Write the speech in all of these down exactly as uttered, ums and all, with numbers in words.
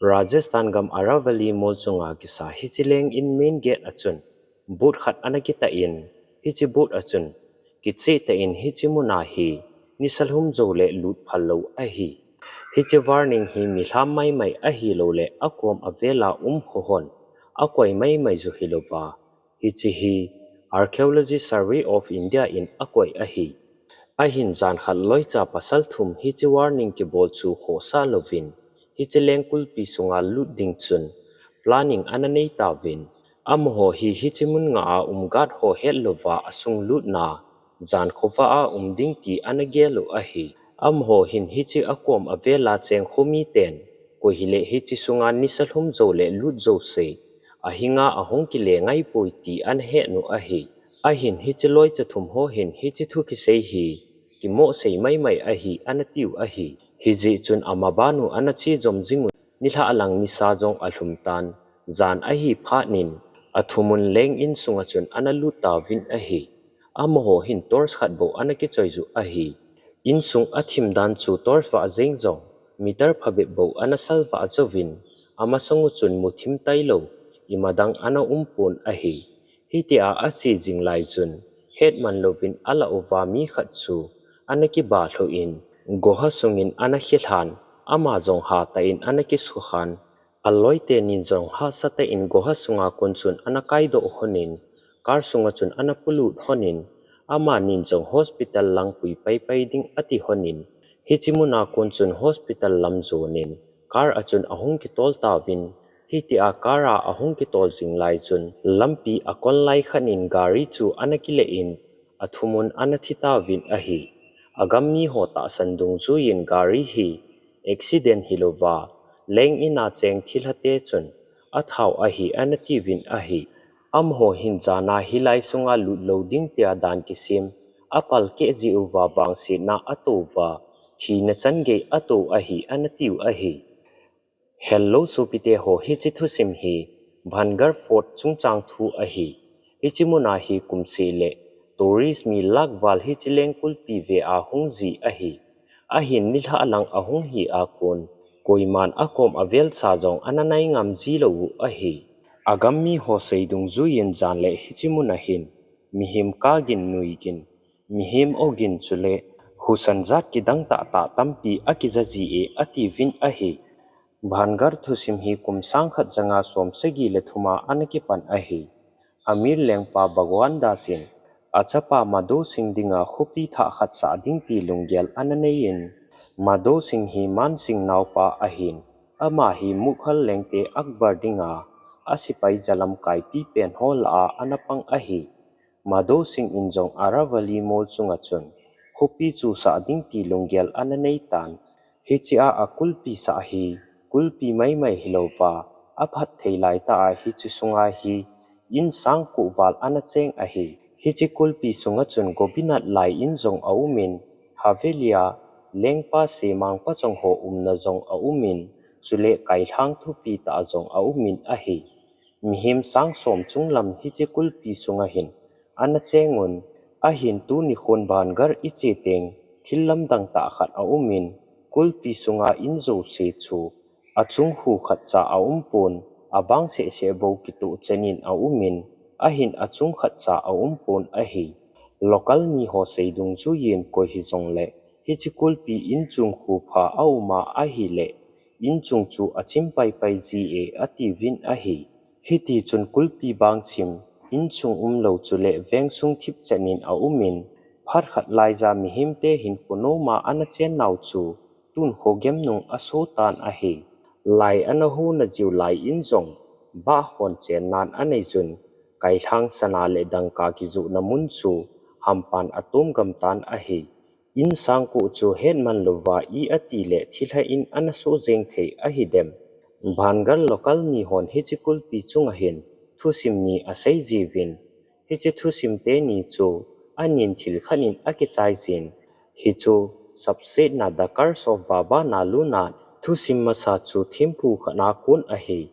Rajasthan gam Aravalli mol chunga kisa hiche leng in main gate a chun board khat ana kitah in, hiche board a chun kicheh tah in hiche muna hi nisa lhum jou le lut phal lou ahi. Hiche warning hi milham maimai ahilouleh akom avela um ho hon akoi maimai jou hilouva, hiche hi Archaeology Survey of India in akoi ahi. Ahin jan khat loicha pasal thum hiche warning kibol chu khohsah louvin, hiche leng kulpi sunga lut ding chun planning ana nei tauvin, amaho hi hiche mun nga a um guard ho hetlouva asung lutna, jan khovah a um ding ti ana gel u ahi. Amaho hin hiche akom avela cheng khomi ten, koi hileh hiche sunga nisa lhum jou le lut jouse ahinga ahung kile ngaipoi ti ana het u ahi. Ahin hiche loicha thum ho hin hiche thu kisei hi kimoh sei maimai ahi ana tiu ahi. Hijeh chun amaban u ana che jom jing un, nilhah lang nisa jong alhum tan, jan ahi phat in athumun leng in sunga chun ana lut tauvin ahi. Amaho hin torch khat bou ana kichoi u ahi. Insung athim dan chu torch vah jeng jong meter phabep bou ana salvah jouvin, amasang u chun muthim tailou imadang ana um pon ahi. Hitia ache jing lai chun, hetman louvin alah uva mi khat chu ana kiba lhu in, goha sungin ana khelhan, ama jong hatah in ana kisukhan. Aloi teni jong hahsa tah in goha sunga kon chun ana kaidoh lhonin, car sunga chun ana polut lhonin, amanin jong hospital lang pui paipai ding ati lhonin, hiche muna kon chun hospital lam jonin, car a chun ahung kitol tauvin, hitia car a ahung kitol jing lai chun, lampi akon lai khat in gari chu ana kile in, athumun ana thi tauvin ahi. Agam mi ho tahsan dungjuiyin gari hi accident hilouva, leng in a cheng thilha te chun athau ahi ana tiuvin ahi. Amaho hin jana hilai sunga lut lou ding tia dan kisem apal keh jeh uva vangsetna ato uva, thina chan gei ato ahi ana tiu ahi. Hello sopite ho, hiche thusim hi Bhangarh Fort chungchang thu ahi. Hiche muna hi kum seh le tourist mi lakh val hiche leng kulpi ve a hung ji ahi. Ahin nilhah lang ahung hi a kon, koiman akom avel cha jong ana nai ngam ji lou u ahi. Agam mi ho sei dungjuiyin jan le hiche muna hin mihem kagin, nuigin, mihem ogin chule husan jat kidang tahtah tampi akija ji e atiuvin ahi. Bhangarh thusim hi kum sang khat ja nga som sagi le thum a ana kipan ahi. Amir lengpa Bhagwan Das in achapa Madho Singh dinga khopi thah khat sah ding ti lunggel ana nei in, Madho Singh hi Mansingh naopa ahin, ama hi Mughal lengte Akbar dinga asepai jalamkaipi pen ho lah a ana pang ahi. Madho Singh in jong Aravalli mol chunga chun khopi chu sah ding ti lunggel ana nei tan. Hiche a akulpi sah hi kulpi maimai hilouva, aphatthei laitah a hiche sunga hi in sang ko val ana cheng ahi. Hiche kulpi sunga chun Gopinath lai in jong aumin, Haveli a lengpa semang pachong ho umna jong aumin, chule kailhang thupi tah jong aumin ahi. Mihem sang som chunglam hiche kulpi sunga hin ana cheng un, ahin tuni khun Bhangarh iche teng thil lamdang tah khat aumin, kulpi sunga in jouse chu achung khu khat cha aum pon, abang seh seh bou kitoh chen in aumin, ahin achung khat cha aum pon ahi. Local mi ho sei dungjuiyin koi hijongle hiche kulpi in chung khu pha aum a ahile, in chung chu achim paipai ji e atiuvin ahi. Hitichun kulpi bang chim, in chung umlou chule veng sung thip chen in aumin, phat khat laija mihemte hin kho nom a ana chen nau chu tun khogem nung aso tan ahi. Lai ana hona jiu lai in jong bah hon chennan anei jun, kailhang sana le dangka kijohna mun chu hampan atom gam tan ahi. In sang ko chu hetman louva i ati le thilha in ana so jeng thei ahidem? Bhangarh local mi hon hiche kulpi chunga hin thusim ni asei jiuvin, hiche thusim teni chu anin thil khat in akichai jin, hichu Sapsetna, The Curse of Baba Nalu Nath, thusim masa chu thempu khat a kon ahi.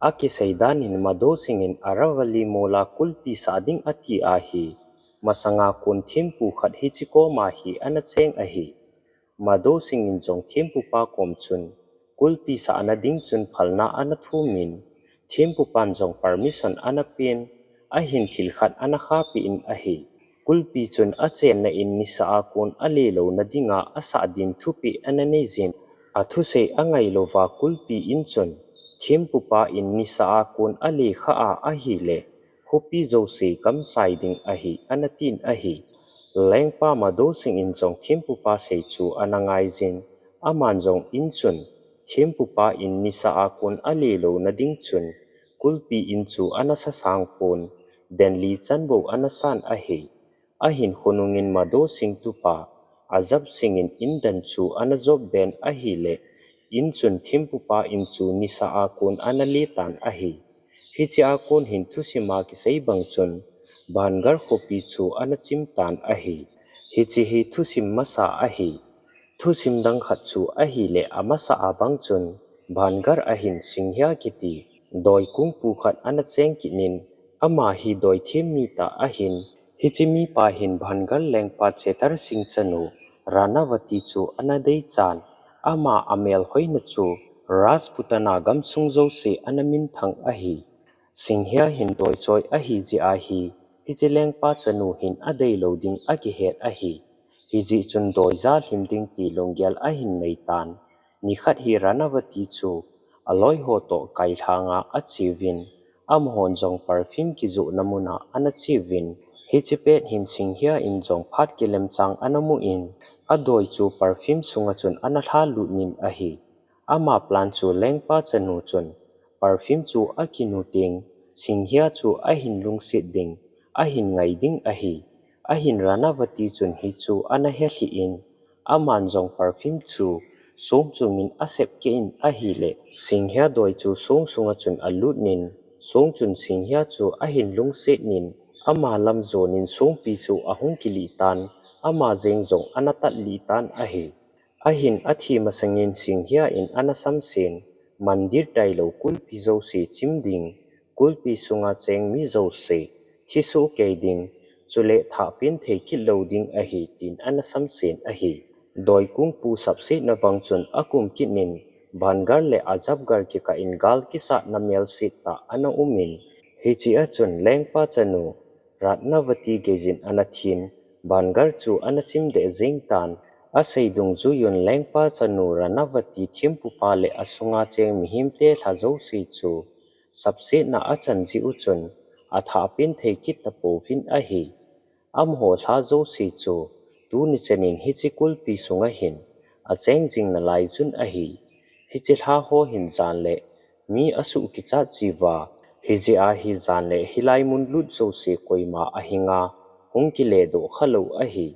Akisei dan in Madho Singh in Aravalli mol a kulpi sah ding ati ahi. Masanga kon thempu khat hiche koma hi ana cheng ahi. Madho Singh in jong thempupa kom chun Kulpi sahna ding chun phalna ana thumin, thempupan jong permission ana pen, ahin thil khat ana khahpeh in ahi. Kulpi chun achenna in nisa a kon ale louna dinga asah din thupeh ana neijin, athusei angai louva Kulpi in chun, thempupa in nisa a kon ale khah a ahile, khopi jouse gamchai ding ahi, ana tin ahi. Lengpa Madosing in jong thempupa sei chu ana ngaijin, aman jong in chun, thempupa in nisa a kon ale louna ding chun, Kulpi in chu ana sasang pon, den li chan bou ana san ahi. Ahin khonungin Madosing tupa, Ajapsing in in den chu ana jop ben ahile, in chun thempupa in chu nisa a kon ana le tan ahi. Hiche a kon hin thusim a kisei bang chun, Bhangarh khopi chu ana chim tan ahi. Hiche hi thusim masa ahi. Thusim dang khat chu ahile, amasa a bang chun, Bhangarh a hin Singhia kiti doi kungpu khat ana cheng kit in, ama hi doi them mi tah ahin, hiche mipa hin Bhangarh lengpa Chetar Singh chanu Ranavati chu ana deichan, ama amelhoina chu Rajputana gamsung jouse ana minthang ahi. Singhia hin doi choi ahi jeh a hi, hiche lengpa chanu hin adei lou ding akihet ahi. Hijeh chun doi ja lhim ding ti lunggel ahin nei tan. Nikhat hi Ranavati chu aloi ho toh kailhanga acheuvin, amahon jong perfume kijohna muna ana cheuvin, hiche pet hin Singhia in jong phat kilemchang ana mun, adoi chu perfume sunga chun ana lhalut in ahi. Ama plan chu lengpa chanu chun perfume chu akinu teng, Singhia chu ahin lungset ding, ahin ngai ding ahi. Ahin Ranavati chun hichu ana helhih in, aman jong perfume chu song chungin asep keh in ahile, Singhia doi chu song sunga chun alut in, song chun Singhia chu ahin lungset in, ama lam jonin songpi chu ahung kilih tan, ama jeng jong ana tat lih tan ahi. Ahin athi masangin Singhia in ana samsen, mandir tailou kulpi jouse chim ding, kulpi sunga cheng mi jouse thi soh kei ding, chule thahpen thei kit lou ding ahi, tin ana samsen ahi. Doi kungpu sapsetna bang chun akum kit in, Bhangarh le Ajapgarh kikah in gal kisatna melset tah ana um in, hiche a chun lengpa chanu Ratnavati geijin ana thin, Bhangarh chu ana chim deh jeng tan, asei dungjuiyun lengpa chanu Ranavati thempupa le asunga cheng mihemte lha jouse chu sapsetna achan jeh u chun athahpen thei kit tapouvin ahi. Amaho lha jouse chu tuni chanin hiche kulpi sunga hin acheng jing nalai jun ahi. Hiche lha ho hin jan le mi asuh kichat jiuva, hijeh a hi jan le hilai mun lut jouse koima ahinga hung kile doh kha lou ahi.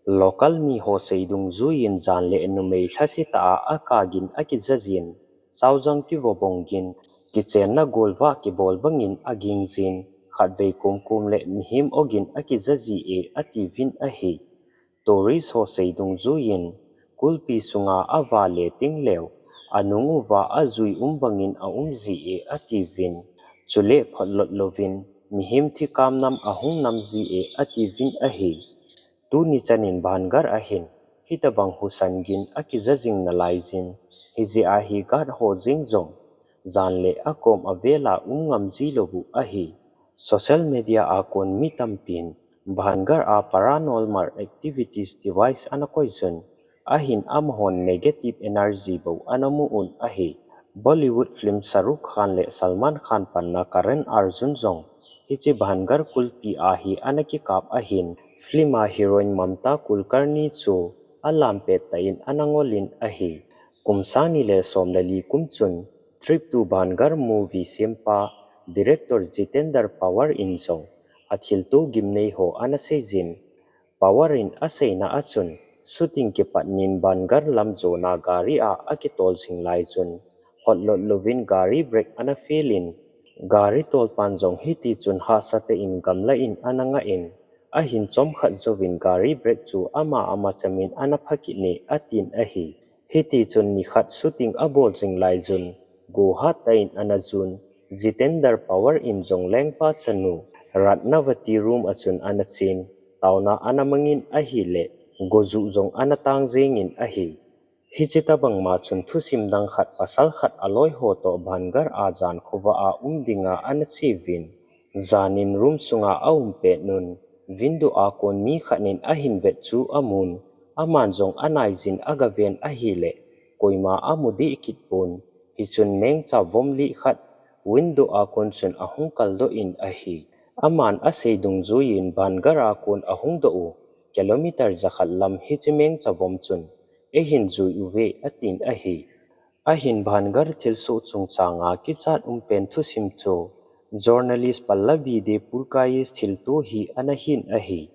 Local mi ho sei dungjuiyin jan le numei lhase tah a akagin akija jin, chaojang kivo bong gin, kichenna golvah kibol bangin aging jin, khatvei komkom le mihem ogin akija ji e atiuvin ahi. Tourist ho sei dungjuiyin, kulpi sunga avale teng leu, anung uva ajui um bangin aum ji e atiuvin, chule photlot louvin, mihem thi kam nam ahung nam ji e atiuvin ahi. Tuni chanin Bhangarh a hin, hitabang husa gin akija jing nalai jin, hijeh a hi guard ho jeng jong, jan le akom avela um ngam ji lou u ahi. Social media a kon mi tampin, Bhangarh a paranormal activities device ana koi jun, ahin amahon negative energy bou ana mu un ahi. Bollywood film Shah Rukh Khan le Salman Khan panna Karan Arjun jong, hiche Bhangarh kulpi a hi ana kikap ahin, film a heroine Mamta Kulkarni chu alampet tah in ana ngol in ahi. Kum sang ni le som le li kum chun, Trip to Bhangarh movie sempa, director Jitendra Pawar in jong, athilto gimnei ho ana sei jin, Pawar in aseina a chun, shooting kipat nin Bhangarh lam jona gari a akitol jing lai chun, photlot louvin gari brake ana fail in, gari tolpan jong hiti chun hahsa tah in gamla in ana ngah in, ahin chomkhat jouvin gari brake chu ama ama chamin ana pha kit e atin ahi. Hiti chun nikhat shooting abol jing lai jun, go hat tah in ana jun, Jitendra Pawar in jong lengpa chanu Ratnavati room a chun ana chen, taona ana mangin ahile, gojuh jong ana tang jengin ahi. Hiche tabang ma chun thusim dang khat, pasal khat aloi ho toh Bhangarh a jan khovah a um dinga ana cheuvin, janin room sunga aum pet un, window a kon mi khat in ahin vet chu amun, aman jong anaijin agaven ahileh, koima amu deh kit pon, hichun mengcha vom lih khat, window a kon chun ahung kaldoh in ahi. Aman asei dungjuiyin Bhangarh a kon ahung doh u, kilometer jakhat lam hiche mengcha vom chun, eihin jui uve atin ahi. Ahin Bhangarh thilsoh chungchanga kichat umpen thusim chu, journalist Pallavi Depurkay's thilto hi ana hin ahi.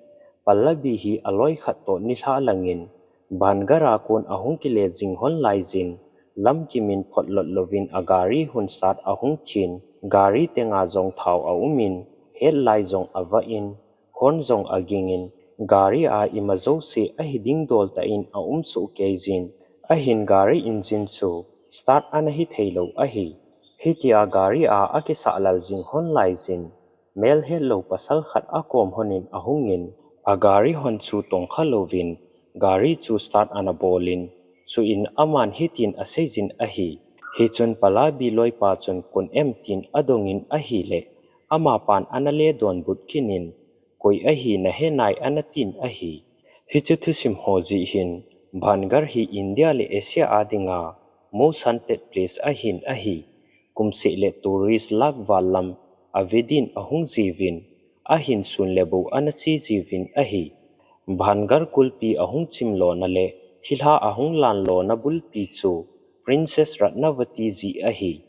Pallavi hi aloi khat toh nilhah langin, Bhangarh a kon ahung kile jing hon laijin, lamkim in photlot louvin agari hon start ahung thin, gari tenga jong thao aumin, headlight jong avah in, horn jong agingin, gari a ima jouse ahi ding dol tah in aum soh keijin, ahin gari engine chu start ana hithei lou ahi. Hitia gari a akisah lal jing hon laijin, mel hetlou pasal khat akom honin ahungin, agari hon chu tongkha louvin, gari chu start ana bolin, chuin aman hitin aseijin ahi. Hichun Pallavi loipa chun kon em tin adongin ahileh, amapan ana le donbut kit in, koi ahi nahe nai ana tin ahi. Hiche thusim ho jeh hin, Bhangarh hi India le Asia a dinga most haunted place ahin ahi. Kumseh le tourist lakh val lam avedin ahung jiuvin, ahin sun le bou ana che jiuvin ahi. Bhangarh kulpi ahung chim lona le thilha ahung lan lona bulpi chu Princess Ratnavati ji ahi.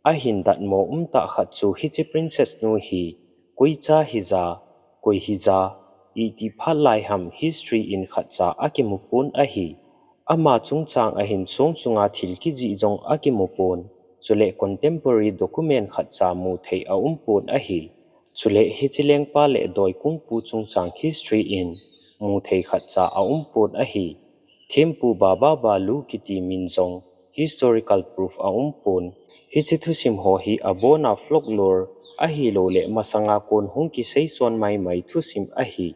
Ahin datmo umtah khat chu hiche princess nu hi koicha hija, koi hija, itih phat lai ham history in khatcha akimu pon ahi. Ama chungchang ahin song chunga thil kijih jong akimu pon, chule contemporary document khatcha mu thei aum pon ahi. Chule hiche lengpa le doikungpu chungchang history in mu thei khatcha aum pon ahi. Thempu Baba Balu kiti min jong historical proof aum pon. Hiche thusim ho hi abona folklore ahilouleh masanga kon hung kiseison maimai thusim ahi.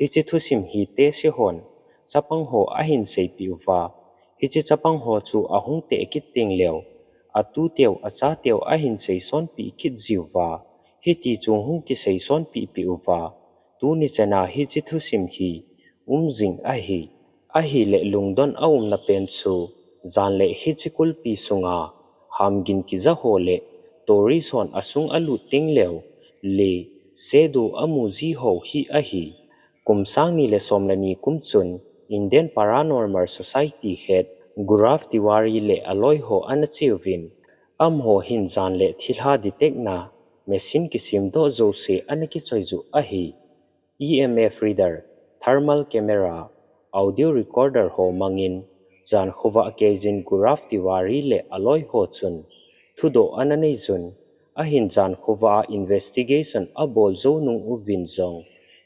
Hiche thusim hi tese hon chapang ho ahin seipeh uva, hiche chapang ho chu ahung teh kit teng leu, atuteu achateu ahin seisonpeh kit jiuva, hiti chu hung kiseisonpeh peh uva, tuni chana hiche thusim hi um jing ahi. Ahileh lungdon aumna pen chu, jan le hiche kulpi sunga hamgin kija ho le tourist hon asung alut teng leu, le, shadow amu ji ho hi ahi. Kum sang ni le som le ni kum chun Indian Paranormal Society head Gaurav Tiwari le aloi ho ana cheuvin, amaho hin jan le thilha detect na machine kisemdoh jouse ana kichoi ju ahi. E M F reader, thermal camera, audio recorder ho mangin, jan khovah a keijin Gaurav Tiwari le aloi ho chun thudoh ana neijun, ahin jan khovah a investigation abol jou nung uvin jong,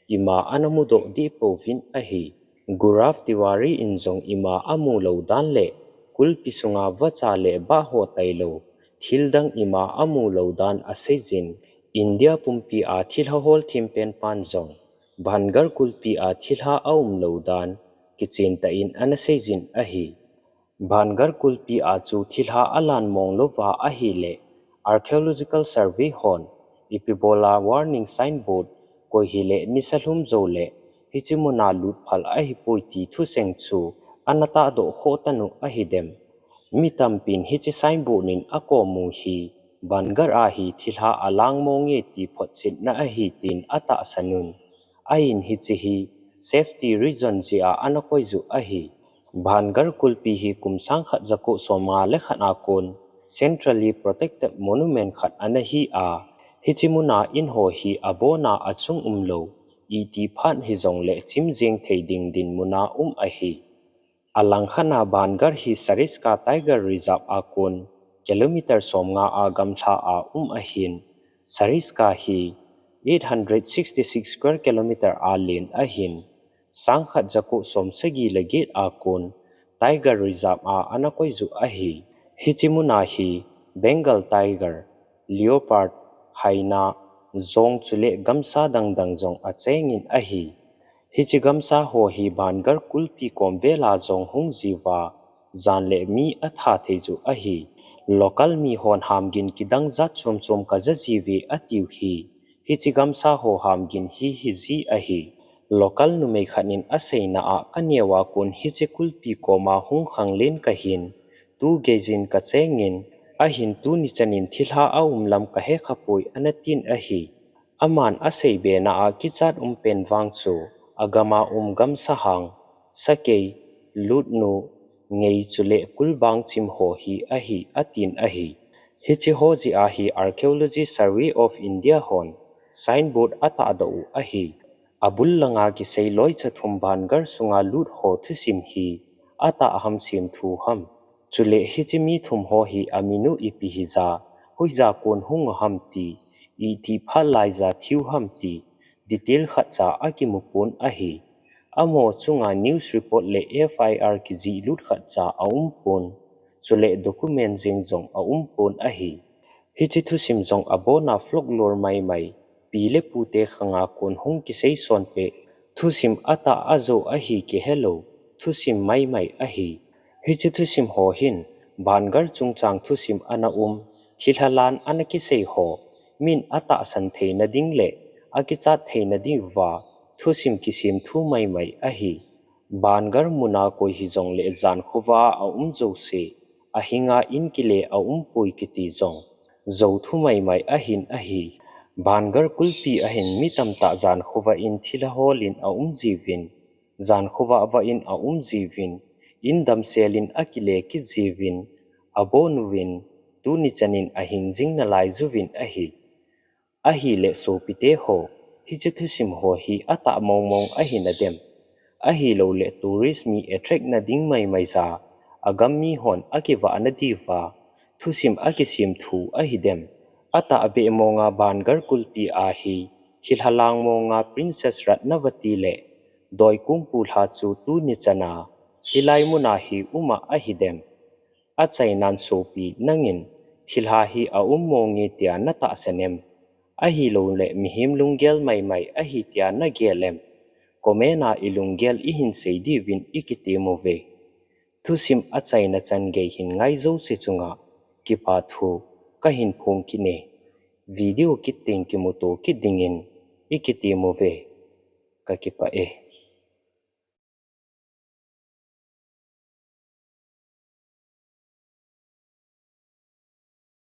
ima ana mudoh deh pouvin ahi. Gaurav Tiwari in jong ima amu lou dan le kulpi sunga vacha le bah ho tailou, thil dang ima amu lou dan aseijin, India pumpi a thilha holthim pen pan jong, Bhangarh kulpi a thilha aum lou dan, kichen tah in ana seijin ahi. Bhangarh kulpi a chu thilha alan mong louva ahileh, Archaeological Survey hon, ipi bola warning signboard, koi hileh nisa lhum jou leh, hiche muna lut phal ahipoi ti thuseng chu ana tahdoh khoh tanu ahidem. Mi tampin hiche signboard in akom u hi, Bhangarh a hi thilha alang mong e ti photchetna ahi tin atahsan un. Ahin hiche hi safety reason jeh a ana koi ju ahi. Bhangarh kulpi hi kum sang khat jako som nga le khat a kon Centrally Protected Monument khat ana hi a, hiche muna in ho hi abona achung umlou, itih phat hijongle chim jeng thei ding dinmuna um ahi. Alangkhat a Bhangarh hi Sariska Tiger Reserve a kon kilometer som nga a gamla a um ahin, Sariska hi eight hundred sixty six square kilometer a len ahin, sang khat jako som sagi le get a kon Tiger Reserve a ana koi ju ahi. Hiche muna hi Bengal Tiger, Leopard, Hyena, jong chule gamsa dang dang jong achengin ahi. Hiche gamsa ho hi Bhangarh kulpi kom vela jong hung jiuva, jan le mi atha thei chu ahi. Local mi hon hamgin kidang jat chom chom kaja jiuve atiu hi. Hiche gamsa ho hamgin hi hiji ahi. Local numei khat in aseina a kaneo a kon hiche kulpi koma hung khanglen kahin, tu geijin kachengin, ahin tuni chanin thilha aum lam kahe khapoi anatin ahi. Aman asei bena a kichat um pen vang chu, agama um gamsa hang, sakei, lutnu, ngei chule kulbang chim ho hi ahi, atin ahi. Hiche ho jeh a hi Archaeology Survey of India hon signboard atahdoh u ahi. Abul langa kisei loicha thum Bhangarh sunga lut ho thusim hi atah ham, semthu ham. Chule hiche mi thum ho hi amin u ipi hija, hoija kon hung ham ti, itih phat laija thiu ham ti, detail khatcha akimu pon ahi. Amaho chunga news report le F I R kijih lut khatcha aum pon, chule document jeng jong aum pon ahi. Hiche thusim jong abona folklore maimai, pi le pute khanga kon hung kisei sonpeh, thusim atah ajo ahi kihelou, thusim maimai ahi. Hiche thusim ho hin, Bhangarh chungchang thusim ana um, thilha lan ana kisei ho, min atahsan theina ding le akichat theina diuva thusim kisemthu maimai ahi. Bhangarh muna koi hijongle jankhovah a aum jouse, ahinga in kile aumpoi kiti jong jouthu maimai ahin ahi. Bhangarh kulpi ahin mi tamtah jankhovah in thilha holin aum jiuvin, jankhovah vah in aum jiuvin, in damselin akile kit jiuvin, abonuvin, tuni chanin ahing jing nalai jouvin ahi. Ahile sopite ho, hiche thusim ho hi atah mong mong ahi nadem? Ahiloule tourist mi attract na ding maimai ja, agam mi hon akivah na diuva thusim akisemthu ahidem? Atahbeh monga Bhangarh kulpi a hi, thilha lang monga Princess Ratnavati le Doikungpu lha chu tuni chana hilai muna hi uma ahidem? Achainan sopi nangin thilha hi aum monge tia natahsan em? Ahiloule mihem lunggel maimai ahi tia nagel em? Comment a ilunggel ihin sei diuvin ikitem uve. Thusim achaina chan gei hin ngai jouse chunga kipathu kahin phong kit e. Video kit teng kimuto kit dingin ikitem uve. Kakipah e.